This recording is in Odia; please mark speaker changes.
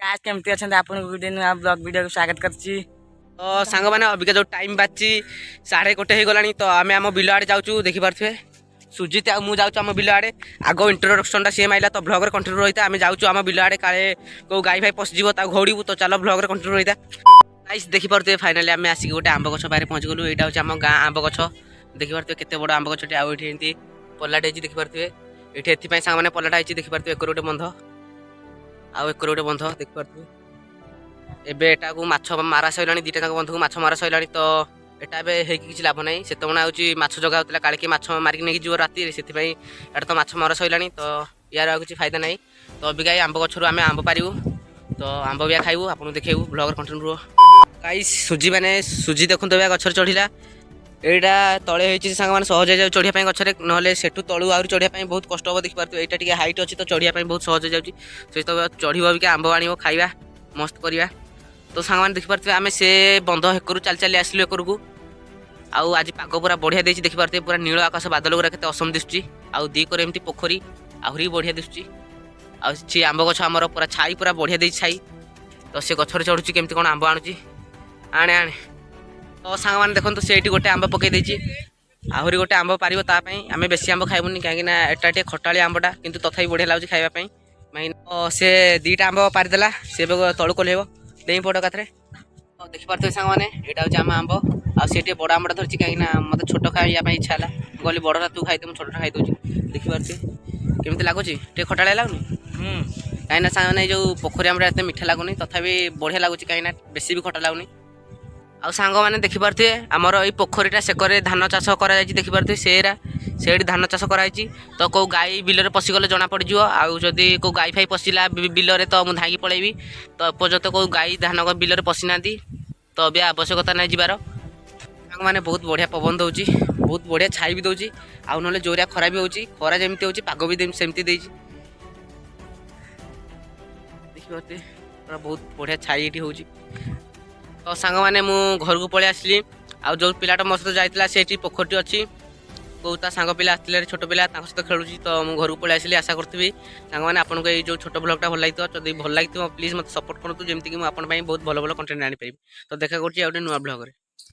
Speaker 1: ଗାଇସ୍, କେମିତି ଅଛନ୍ତି? ଆପଣଙ୍କୁ ଗୋଟେ ନୂଆ ବ୍ଲଗ ଭିଡ଼ିଓକୁ ସ୍ୱାଗତ କରୁଛି।
Speaker 2: ତ ସାଙ୍ଗମାନେ, ଅବିକା ଯେଉଁ ଟାଇମ୍ ବାଜିଛି, 1:30 ହେଇଗଲାଣି। ତ ଆମେ ଆମ ବିଲ ଆଡ଼େ ଯାଉଛୁ। ଦେଖିପାରୁଥିବେ, ସୁଜିତ ଆଉ ମୁଁ ଯାଉଛୁ ଆମ ବିଲ ଆଡ଼େ। ଆଗ ଇଣ୍ଟ୍ରୋଡକ୍ସନଟା ସିଏ ମାଇଲା। ତ ବ୍ଲଗରେ କଣ୍ଟିନ୍ୟୁ ରହିଥା। ଆମେ ଯାଉଛୁ ଆମ ବିଲ ଆଡ଼େ, କାଳେ କେଉଁ ଗାଈ ଫାଇ ପଶିଯିବ, ତାକୁ ଘଉଡ଼ିବୁ। ତ ଚାଲ, ବ୍ଲଗରେ କଣ୍ଟିନ୍ୟୁ ରହିଥା। ଗାଇସ୍, ଦେଖିପାରୁଥିବେ, ଫାଇନାଲି ଆମେ ଆସିକି ଗୋଟେ ଆମ୍ବ ଗଛ ପାଖରେ ପହଞ୍ଚିଗଲୁ। ଏଇଟା ହେଉଛି ଆମ ଗାଁ ଆମ୍ବ ଗଛ। ଦେଖିପାରୁଥିବେ, କେତେ ବଡ଼ ଆମ୍ବ ଗଛଟି। ଆଉ ଏଇଠି ଏମିତି ପଲାଟେ ହେଇଛି, ଦେଖିପାରୁଥିବେ ଏଇଠି। ଏଥିପାଇଁ ସାଙ୍ଗମାନେ ପଲାଟା ହେଇଛି। ଦେଖିପାରୁଥିବେ, ଏକରେ ଗୋଟେ ବନ୍ଧ ଆଉ ଏକରେ ଗୋଟେ ବନ୍ଧ, ଦେଖିପାରୁଥିବେ। ଏବେ ଏଟାକୁ ମାଛ ମାରା ସରିଲାଣି। ଦୁଇଟା ଯାକ ବନ୍ଧକୁ ମାଛ ମାରା ସରିଲାଣି। ତ ଏଟା ଏବେ ହେଇକି କିଛି ଲାଭ ନାହିଁ। ସେତେବେଳେ ହେଉଛି ମାଛ ଜଗା ହେଉଥିଲା, କାଳେ କିଏ ମାଛ ମାରିକି ନେଇକି ଯିବ ରାତିରେ। ସେଥିପାଇଁ ଏଟା ତ ମାଛ ମରା ସରିଲାଣି, ତ ୟାର ଆଉ କିଛି ଫାଇଦା ନାହିଁ। ତ ଅବିକା ଏଇ ଆମ୍ବ ଗଛରୁ ଆମେ ଆମ୍ବ ପାରିବୁ, ତ ଆମ୍ବ ବିଆ ଖାଇବୁ, ଆପଣଙ୍କୁ ଦେଖେଇବୁ। ବ୍ଲଗରେ କଣ୍ଟିନ୍ୟୁ ରୁହ। ଗାଇସ୍, ସୁଜି ମାନେ ସୁଜି ଦେଖନ୍ତୁ, ଏବେ ଗଛରେ ଚଢ଼ିଲା। ଏଇଟା ତଳେ ହେଇଛି ସାଙ୍ଗମାନେ, ସହଜ ହେଇଯାଉଛି ଚଢ଼ିବା ପାଇଁ ଗଛରେ। ନହେଲେ ସେଠୁ ତଳୁ ଆହୁରି ଚଢ଼ିବା ପାଇଁ ବହୁତ କଷ୍ଟ ହେବ। ଦେଖିପାରୁଥିବେ, ଏଇଟା ଟିକେ ହାଇଟ୍ ଅଛି, ତ ଚଢ଼ିବା ପାଇଁ ବହୁତ ସହଜ ହେଇଯାଉଛି। ସେ ତ ଚଢ଼ିବ ଅବିକା, ଆମ୍ବ ଆଣିବ, ଖାଇବା, ମସ୍ତ କରିବା। ତ ସାଙ୍ଗମାନେ, ଦେଖିପାରୁଥିବେ, ଆମେ ସେ ବନ୍ଧ ହେକରୁ ଚାଲି ଚାଲି ଆସିଲୁ ଏକରକୁ। ଆଉ ଆଜି ପାଗ ପୁରା ବଢ଼ିଆ ଦେଇଛି। ଦେଖିପାରୁଥିବେ, ପୁରା ନୀଳ ଆକାଶ, ବାଦଲ ଗୁରା କେତେ ଅସମ ଦିଶୁଛି। ଆଉ ଦି କରେ ଏମିତି ପୋଖରୀ, ଆହୁରି ବଢ଼ିଆ ଦିଶୁଛି। ଆଉ ସେ ଆମ୍ବ ଗଛ ଆମର ପୁରା ଛାଇ, ପୁରା ବଢ଼ିଆ ଦେଇଛି ଛାଇ। ତ ସେ ଗଛରେ ଚଢ଼ୁଛି, କେମିତି କ'ଣ ଆମ୍ବ ଆଣୁଛି। ଆଣେ ଆଣେ। ତ ସାଙ୍ଗମାନେ ଦେଖନ୍ତୁ, ସେଇଠି ଗୋଟେ ଆମ୍ବ ପକେଇ ଦେଇଛି, ଆହୁରି ଗୋଟେ ଆମ୍ବ ପାରିବ ତା ପାଇଁ। ଆମେ ବେଶୀ ଆମ୍ବ ଖାଇବୁନି, କାହିଁକି ନା ଏଟା ଟିକେ ଖଟାଳିଆ ଆମ୍ବଟା, କିନ୍ତୁ ତଥାପି ବଢ଼ିଆ ଲାଗୁଛି ଖାଇବା ପାଇଁ। କାହିଁକି ସେ ଦୁଇଟା ଆମ୍ବ ପାରିଦେଲା। ସେ ଏବେ ତଳକୁ ଓହ୍ଲେଇବ, ଡେଇଁ ପଡ଼ ଏକାଥରେ। ତ ଦେଖିପାରୁଥିବେ ସାଙ୍ଗମାନେ, ଏଇଟା ହେଉଛି ଆମ ଆମ୍ବ। ଆଉ ସେ ଟିକେ ବଡ଼ ଆମ୍ବଟା ଧରିଛି, କାହିଁକି ନା ମୋତେ ଛୋଟ ଖାଇବା ପାଇଁ ଇଚ୍ଛା ହେଲା। ମୁଁ କହିଲି, ବଡ଼ଟା ତୁ ଖାଇଦେ, ମୁଁ ଛୋଟଟା ଖାଇଦେଉଛି। ଦେଖିପାରୁଥିବେ, କେମିତି ଲାଗୁଛି? ଟିକେ ଖଟାଳିଆ ଲାଗୁନି? କାହିଁକିନା ସାଙ୍ଗମାନେ, ଏଇ ଯେଉଁ ପୋଖରୀ ଆମ୍ବଟା ଏତେ ମିଠା ଲାଗୁନି, ତଥାପି ବଢ଼ିଆ ଲାଗୁଛି, କାହିଁକିନା ବେଶୀ ବି ଖଟା ଲାଗୁନି। ଆଉ ସାଙ୍ଗମାନେ ଦେଖିପାରୁଥିବେ, ଆମର ଏଇ ପୋଖରୀଟା ସେକରେ ଧାନ ଚାଷ କରାଯାଇଛି। ଦେଖିପାରୁଥିବେ, ସେରା ସେଇଠି ଧାନ ଚାଷ କରାଯାଇଛି। ତ କେଉଁ ଗାଈ ବିଲରେ ପଶିଗଲେ ଜଣା ପଡ଼ିଯିବ। ଆଉ ଯଦି କେଉଁ ଗାଈ ଫାଇ ପଶିଲା ବିଲରେ, ତ ମୁଁ ଧାଇଁକି ପଳେଇବି। ତ ଏପର୍ଯ୍ୟନ୍ତ କେଉଁ ଗାଈ ଧାନ ବିଲରେ ପଶିନାହାନ୍ତି, ତ ଏବେ ଆବଶ୍ୟକତା ନାହିଁ ଯିବାର। ସାଙ୍ଗମାନେ, ବହୁତ ବଢ଼ିଆ ପବନ ଦେଉଛି, ବହୁତ ବଢ଼ିଆ ଛାଇ ବି ଦେଉଛି। ଆଉ ନହେଲେ ଜୋରିଆ ଖରା ବି ହେଉଛି। ଖରା ଯେମିତି ହେଉଛି, ପାଗ ବି ସେମିତି ଦେଇଛି। ଦେଖିପାରୁଥିବେ, ପୁରା ବହୁତ ବଢ଼ିଆ ଛାଇ ଏଠି ହେଉଛି। ତ ସାଙ୍ଗମାନେ, ମୁଁ ଘରକୁ ପଳେଇ ଆସିଲି। ଆଉ ଯେଉଁ ପିଲାଟା ମୋ ସହିତ ଯାଇଥିଲା, ସେଇଠି ପୋଖରୀଟି ଅଛି, କେଉଁ ତା ସାଙ୍ଗ ପିଲା ଆସିଥିଲେ, ଛୋଟ ପିଲା, ତାଙ୍କ ସହିତ ଖେଳୁଛି। ତ ମୁଁ ଘରକୁ ପଳେଇ ଆସିଲି। ଆଶା କରୁଥିବି ସାଙ୍ଗମାନେ, ଆପଣଙ୍କୁ ଏଇ ଯେଉଁ ଛୋଟ ବ୍ଲଗଟା ଭଲ ଲାଗିଥିବ। ଯଦି ଭଲ ଲାଗିଥିବ, ପ୍ଲିଜ୍ ମୋତେ ସପୋର୍ଟ କରନ୍ତୁ, ଯେମିତିକି ମୁଁ ଆପଣଙ୍କ ପାଇଁ ବହୁତ ଭଲ ଭଲ କଣ୍ଟେଣ୍ଟ ଆଣିପାରିବି। ତ ଦେଖା କରୁଛି ଆଉ ଗୋଟେ ନୂଆ ବ୍ଲଗରେ।